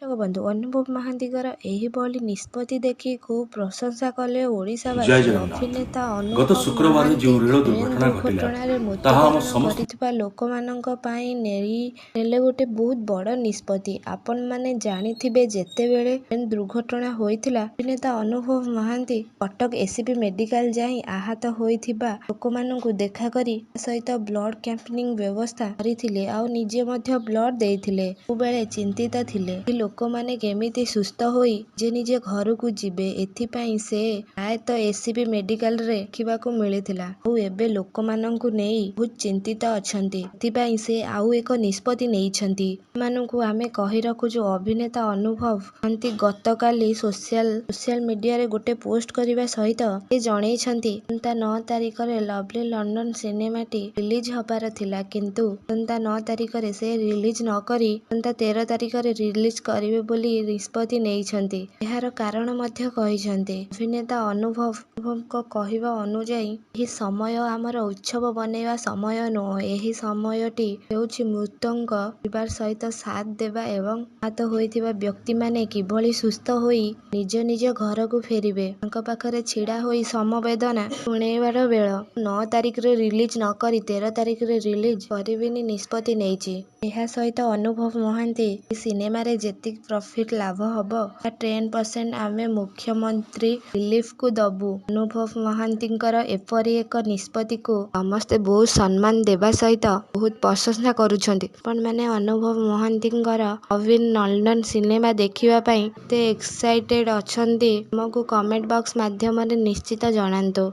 ଦର୍ଶକ ବନ୍ଧୁ, ଅନୁଭବ ମହାନ୍ତିଙ୍କର ଏହିଭଳି ନିଷ୍ପତ୍ତି ଦେଖି ଖୁବ୍ ପ୍ରଶଂସା କଲେ ଜୟ ଓଡ଼ିଶାବାସୀ। ଜଗନ୍ନାଥ। ଅଭିନେତା ଗତ ଅନୁଭବ ଶୁକ୍ରବାରରେ ମହାନ୍ତି ଯେଉଁ ରେଳ ଟ୍ରେନ୍ ଦୁର୍ଘଟଣା ଘଟିଲା, ଦୁର୍ଘଟଣାରେ ତାହା ଆମ ମୃତ୍ୟୁବରଣ ସମସ୍ତ କରିଥିବା ଲୋକମାନଙ୍କ ପାଇଁ ନେଲେ ଗୋଟେ ବହୁତ ବଡ଼ ନିଷ୍ପତ୍ତି। ଆପଣମାନେ ଜାଣିଥିବେ, ଯେତେବେଳେ ଟ୍ରେନ୍ ଦୁର୍ଘଟଣା ହୋଇଥିଲା, ଅଭିନେତା ଅନୁଭବ ମହାନ୍ତି କଟକ ଏସ୍ସିବି ମେଡିକାଲ ଯାଇ ଆହତ ହୋଇଥିବା ଲୋକମାନଙ୍କୁ ଦେଖା କରି ସହିତ ବ୍ଲଡ୍ କ୍ୟାମ୍ପିଂ ବ୍ୟବସ୍ଥା କରିଥିଲେ ଆଉ ନିଜେ ମଧ୍ୟ ବ୍ଲଡ୍ ଦେଇଥିଲେ। ସବୁବେଳେ ଚିନ୍ତିତ ଥିଲେ ଏହି ଲୋକମାନେ କେମିତି ସୁସ୍ଥ ହୋଇ ନିଜେ ନିଜ ଘରକୁ ଯିବେ, ଏଥିପାଇଁ ସେ ପ୍ରାୟତଃ ଏସ୍ସିବି ମେଡିକାଲରେ ଦେଖିବାକୁ ମିଳିଥିଲା। ଆଉ ଏବେ ଲୋକମାନଙ୍କୁ ନେଇ ବହୁତ ଚିନ୍ତିତ ଅଛନ୍ତି, ସେଥିପାଇଁ ସେ ଆଉ ଏକ ନିଷ୍ପତ୍ତି ନେଇଛନ୍ତି। ଆପଣମାନଙ୍କୁ ଆମେ କହି ରଖୁଛୁ, ଅଭିନେତା ଅନୁଭବ ମହାନ୍ତି ଗତକାଲି ସୋସିଆଲ ମିଡିଆରେ ଗୋଟେ ପୋଷ୍ଟ କରିବା ସହିତ ସେ ଜଣେଇଛନ୍ତି, ଆସନ୍ତା 9 ତାରିଖରେ ଲଭଲି ଲଣ୍ଡନ ସିନେମାଟି ରିଲିଜ ହବାର ଥିଲା, କିନ୍ତୁ ଆସନ୍ତା 9 ତାରିଖରେ ସେ ରିଲିଜ ନକରି ଆସନ୍ତା 13 ତାରିଖରେ ରିଲିଜ କରିବେ ବୋଲି ନିଷ୍ପତ୍ତି ନେଇଛନ୍ତି। ଏହାର କାରଣ ମଧ୍ୟ କହିଛନ୍ତି। ଅଭିନେତା ଅନୁଭବଙ୍କ କହିବା ଅନୁଯାୟୀ, ଏହି ସମୟ ଆମର ଉତ୍ସବ ମନେଇବା ସମୟ ନୁହଁ। ଏହି ସମୟଟି ହେଉଛି ମୃତଙ୍କ ପରିବାର ସହିତ ସାଥ ଦେବା ଏବଂ ଆହତ ହୋଇଥିବା ବ୍ୟକ୍ତିମାନେ କିଭଳି ସୁସ୍ଥ ହୋଇ ନିଜ ନିଜ ଘରକୁ ଫେରିବେ, ତାଙ୍କ ପାଖରେ ଛିଡ଼ା ହୋଇ ସମବେଦନା ଜଣେଇବାର ବେଳ। 9 ତାରିଖରେ ରିଲିଜ ନକରି 13 ତାରିଖରେ ରିଲିଜ କରିବିନି ନିଷ୍ପତ୍ତି ନେଇଛି। ଏହା ସହିତ ଅନୁଭବ ମହାନ୍ତି ଏହି ସିନେମାରେ ଯେତିକି ପ୍ରଫିଟ୍ ଲାଭ ହବ, ତାର 10% ଆମେ ମୁଖ୍ୟମନ୍ତ୍ରୀ ରିଲିଫକୁ ଦବୁ। ଅନୁଭବ ମହାନ୍ତିଙ୍କର ଏପରି ଏକ ନିଷ୍ପତ୍ତିକୁ ସମସ୍ତେ ବହୁତ ସମ୍ମାନ ଦେବା ସହିତ ବହୁତ ପ୍ରଶଂସା କରୁଛନ୍ତି। ଆପଣମାନେ ଅନୁଭବ ମହାନ୍ତିଙ୍କର ଲଭ୍ ଇନ୍ ଲଣ୍ଡନ ସିନେମା ଦେଖିବା ପାଇଁ କେତେ ଏକ୍ସାଇଟେଡ୍ ଅଛନ୍ତି, ଆମକୁ କମେଣ୍ଟ ବକ୍ସ ମାଧ୍ୟମରେ ନିଶ୍ଚିତ ଜଣାନ୍ତୁ।